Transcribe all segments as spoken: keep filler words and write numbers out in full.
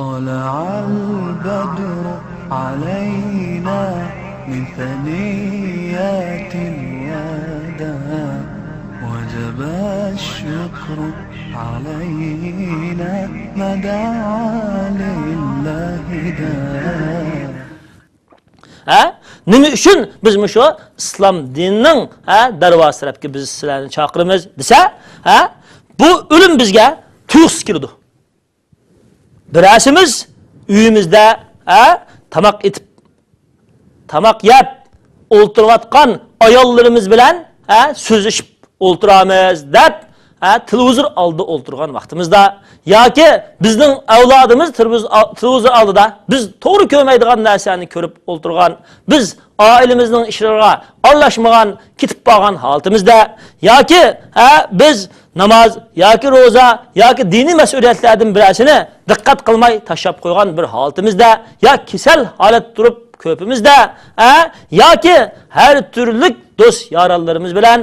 طلع البدر علينا من ثنيات الوداع، وجب الشكر علينا ما دعا لله داع. ھە؟ نېمە ئۈچۈن بىز مۇشۇ ئىسلام دىنىنىڭ، ھە، دەرۋازىسى تەرەپكە بىز سىلەرنى چاقىرىمىز دېسە، ھە، بۇ ئۆلۈم بىزگە تۇيۇقسىز كېلىدۇ. بىرەرسىمىز ئۆيىمىزدە، ھە، تاماق ئېتىپ، تاماق يەپ ئولتۇرۇۋاتقان ئاياللىرىمىز بىلەن، ھە، سۆزلىشىپ ئولتۇرىمىز دەپ، ھە، تېلېۋىزور ئالدىدا ئولتۇرغان ۋاقتىمىزدا ياكى بىزنىڭ ئەۋلادىمىز تېلېۋىز-، تېلېۋىزور ئالدىدا بىز توغرا كۆرمەيدىغان نەرسىلەرنى كۆرۈپ ئولتۇرغان، بىز ئائىلىمىزنىڭ ئىشلىرىغا ئارىلاشمىغان، كېتىپ بارغان ھالىتىمىزدە ياكى، ھە، بىز ناماز ياكى روزا ياكى دىنىي مەسئۇلىيەتلەردىن بىرەرسىنى دىققەت قىلماي تاشلاپ قويغان بىر ھالىتىمىزدە يا كېسەل ھالەتتە تۇرۇپ كۆپىمىزدە، ھە، ياكى ھەر تۈرلۈك دوست يارانلىرىمىز بىلەن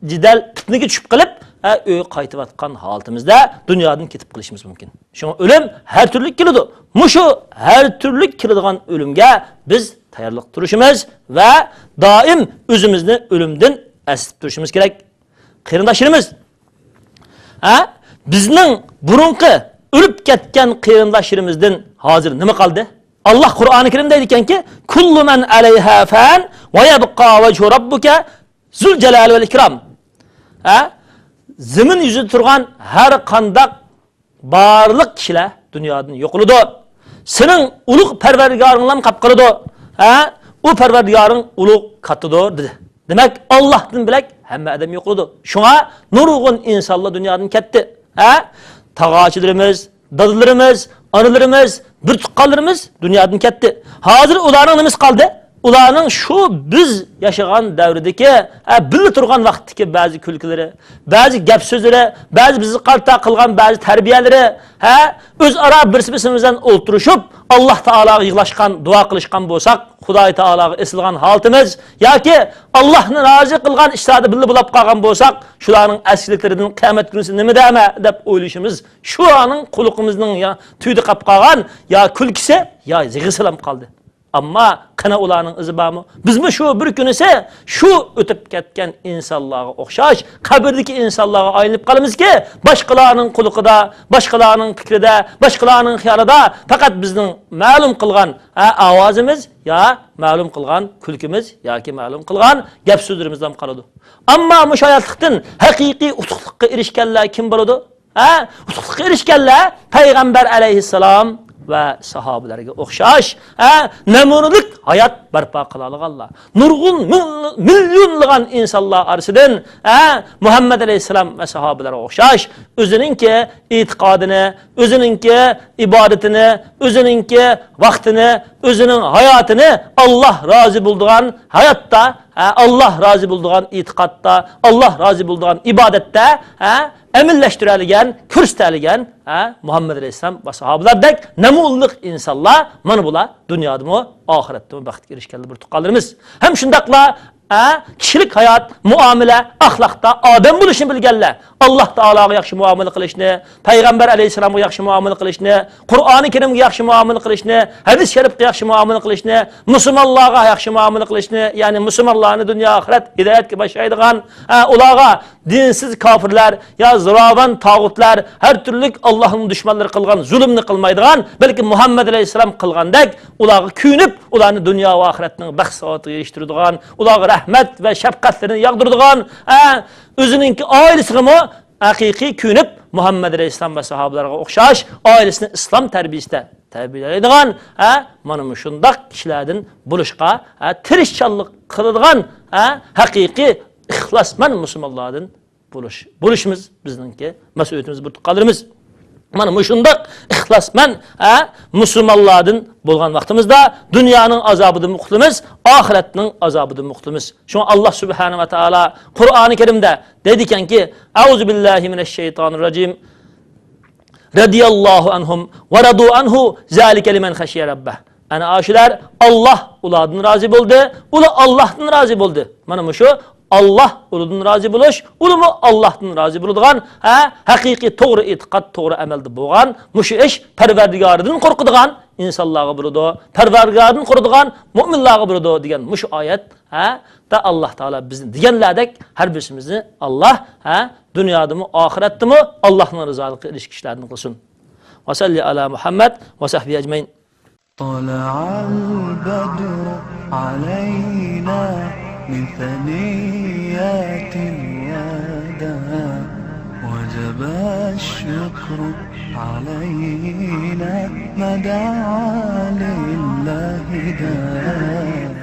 جېدەل پىتنىگە چۈشۈپ قېلىپ، ھە، ئۆيگە قايتىۋاتقان ھالىتىمىزدە دۇنيادىن كېتىپ قېلىشىمىز مۇمكىن. شۇڭا ئۆلۈم ھەر تۈرلۈك كېلىدۇ. مۇشۇ ھەر تۈرلۈك كېلىدىغان ئۆلۈمگە بىز تەييارلىق تۇرۇشىمىز ۋە دائىم ئۆزىمىزنى ئۆلۈمدىن ئەسلىتىپ تۇرۇشىمىز كېرەك. قېرىنداشلىرىمىز، ھە؟ بىزنىڭ بۇرۇنقى ئۆلۈپ كەتكەن قېرىنداشلىرىمىزدىن ھازىر نېمە قالدى؟ ئاللاھ قۇرئانى كەرىمدە دەيدىكەنكى، كۇللۇ مەن ئەلەيھا فان ۋە يەبقا ۋەجھۇ رەببىكە زۇل جالالى ۋەل ئىكرام. ھە؟ زېمىن يۈزىدە تۇرغان ھەر قانداق بارلىق كىشىلەر دۇنيادىن يوقىلىدۇ. سېنىڭ ئۇلۇغ پەرۋەردىگارىڭلام قاپ قالىدۇ. ھە؟ ئۇ پەرۋەردىگارىڭ ئۇلۇغ، كاتتىدۇر، دېدى. دېمەك، ئاللاھتىن بۆلەك ھەممە ئادەم يوقىلىدۇ. شۇڭا نۇرغۇن ئىنسانلار دۇنيادىن كەتتى. ھە؟ تاغاچىلىرىمىز، دادىلىرىمىز، ئانىلىرىمىز، بىر تۇغقانلىرىمىز دۇنيادىن كەتتى. ھازىر ئۇلارنىڭ نېمىسى قالدى؟ ئۇلارنىڭ شۇ بىز ياشىغان دەۋردىكى، ھە، بىللە تۇرغان ۋاقىتتىكى بەزى كۈلكىلىرى، بەزى گەپ سۆزلىرى، بەزى بىزگە قارىتا قىلغان بەزى تەربىيەلىرى، ھە، ئۆزئارا بىرسى بىرسىمىز بىلەن ئولتۇرۇشۇپ، ئاللاھ تائالاغا يىغلاشقان، دۇئا قىلىشقان بولساق، خۇداي تائالاغا ئېسىلغان ھالىتىمىز ياكى ئاللاھنى رازى قىلغان ئىشلاردا بىللە بولاپ قالغان بولساق، شۇلارنىڭ ئەسلىكلىرىدىن قىيامەت كۈنىسى نېمە دەمە دەپ ئويلىشىمىز. شۇلارنىڭ قۇلىقىمىزنىڭ يا-، تۈۋىدە قاپ قالغان يا كۈلكىسى، يا يىغىسىلام قالدى. ئەمما قېنى ئۇلارنىڭ ئىزى بارمۇ؟ بىزمۇ شۇ بىر كۈنىسى شۇ ئۆتۈپ كەتكەن ئىنسانلارغا ئوخشاش، قەبرىدىكى ئىنسانلارغا ئايلىنىپ قالىمىزكى، باشقىلارنىڭ قۇلىقىدا، باشقىلارنىڭ پىكرىدە، باشقىلارنىڭ خىيالىدا پەقەت بىزنىڭ مەلۇم قىلغان، ھە، ئاۋازىمىز يا مەلۇم قىلغان كۈلكىمىز ياكى مەلۇم قىلغان گەپ سۆزلىرىمىزلا قالىدۇ. ئەمما مۇشۇ ھاياتلىقتىن ھەقىقىي ئۇتۇقلۇققا ئېرىشكەنلەر كىم بولىدۇ؟ ھە؟ ئۇتۇقلۇققا ئېرىشكەنلەر پەيغەمبەر ئەلەيھىسسالام ۋە ساھابىلەرگە ئوخشاش، ھە، نەمۇنىلىك ھايات بەرپا قىلالىغانلار. نۇرغۇن مىل-، مىليونلىغان ئىنسانلار ئارىسىدىن، ھە، مۇھەممەد ئەلەيھىسسالام ۋە ساھابىلەرگە ئوخشاش ئۆزىنىڭكى ئېتىقادىنى، ئۆزىنىڭكى ئىبادىتىنى، ئۆزىنىڭكى ۋاقتىنى، ئۆزىنىڭ ھاياتىنى ئاللاھ رازى بولىدىغان ھاياتتا، ھە، ئاللاھ رازى بولىدىغان ئېتىقادتا، ئاللاھ رازى بولىدىغان ئىبادەتتە، ھە، ئەمەللەشتۈرەلىگەن، كۆرسىتەلىگەن، ھە، مۇھەممەد ئەلەيھىسسالام ۋە ساھابىلەردەك نەمۇنىلىك ئىنسانلار مانا بۇلار دۇنيادىمۇ، ئاخىرەتتىمۇ بەختكە ئېرىشكەنلەر بىر تۇغقانلىرىمىز. ھەم شۇنداقلا، ھە، كىشىلىك ھايات، مۇئامىلە، ئەخلاقتا ئادەم بولۇشنى بىلگەنلەر، ئاللاھ تائالاغا ياخشى مۇئامىلە قىلىشنى، پەيغەمبەر ئەلەيھىسسالامغا ياخشى مۇئامىلە قىلىشنى، قۇرئانى كەرىمگە ياخشى مۇئامىلە قىلىشنى، ھەدىس شەرىپكە ياخشى مۇئامىلە قىلىشنى، مۇسۇلمانلارغا ياخشى مۇئامىلە قىلىشنى، يەنى مۇسۇلمانلارنى دۇنيا ئاخىرەت ھىدايەتكە باشلايدىغان، ھە، ئۇلارغا دىنسىز كاپىرلار يا زوراۋان تاغۇتلار، ھەر تۈرلۈك ئاللاھنىڭ دۈشمەنلىرى قىلغان زۇلۇمنى قىلمايدىغان، بەلكى مۇھەممەد ئەلەيھىسسالام قىلغاندەك ئۇلارغا كۆيۈنۈپ، ئۇلارنى دۇنيا ۋە ئاخىرەتنىڭ بەخت-ساۋاتىغا ئېرىشتۈرىدىغان، ئۇلارغا رەھمەت ۋە شەپقەتلىرىنى ياغدۇرىدىغان، ھە، ئۆزىنىڭكى ئائىلىسىگىمۇ ھەقىقىي كۆيۈنۈپ، مۇھەممەد ئەلەيھىسسالام ۋە ساھابىلەرگە ئوخشاش ئائىلىسىنى ئىسلام تەربىيىسىدە تەربىيەلەيدىغان، ھە، مانا مۇشۇنداق كىشىلەردىن بولۇشقا، ھە، تىرىشچانلىق قىلىدىغان، ھە، ھەقىقىي ئىخلاسمەن مۇسۇلمانلاردىن بولۇش، بولۇشىمىز بىزنىڭكى مەسئۇلىيىتىمىز، بىر تۇغقانلىرىمىز. مانا مۇشۇنداق ئىخلاسمەن، ھە، مۇسۇلمانلاردىن بولغان ۋاقتىمىزدا دۇنيانىڭ ئازابىدىنمۇ قۇتۇلىمىز، ئاخىرەتنىڭ ئازابىدىنمۇ قۇتۇلىمىز. شۇڭا ئاللاھ سۇبھانەھۇ ۋە تائالا قۇرئانى كەرىمدە دەيدىكەنكى، أعوذ بالله من الشيطان الرجيم. رضي الله عنهم ورضوا عنه ذلك لمن خشي ربه. ئەنە ئاشۇلار، ئاللاھ ئۇلاردىن رازى بولدى، ئۇلار ئاللاھتىن رازى بولدى. مانا مۇشۇ ئاللاھ ئۇلىدىن رازى بولۇش، ئۇلىمۇ ئاللاھتىن رازى بولىدىغان، ھە، ھەقىقىي توغرا ئېتىقاد، توغرا ئەمەلدە بولغان مۇشۇ ئىش پەرۋەردىگارىدىن قورقىدىغان ئىنسانلارغا بولىدۇ، پەرۋەردىگارىدىن قورقىدىغان مۆمىنلارغا بولىدۇ دېگەن مۇشۇ ئايەت، ھە، دە ئاللاھ تائالا بىزنى دېگەنلەردەك ھەر بىرسىمىزنى ئاللاھ، ھە، دۇنيادىمۇ، ئاخىرەتتىمۇ ئاللاھنىڭ رىزالىقىغا ئېرىشكۈچىلەردىن قىلسۇن. ۋەسەللى ئالا مۇھەممەد ۋەسەھبى ئەجمەئىن. طلع البدر علينا من ثنيات الوداع، وجب الشكر علينا ما دعا لله داع.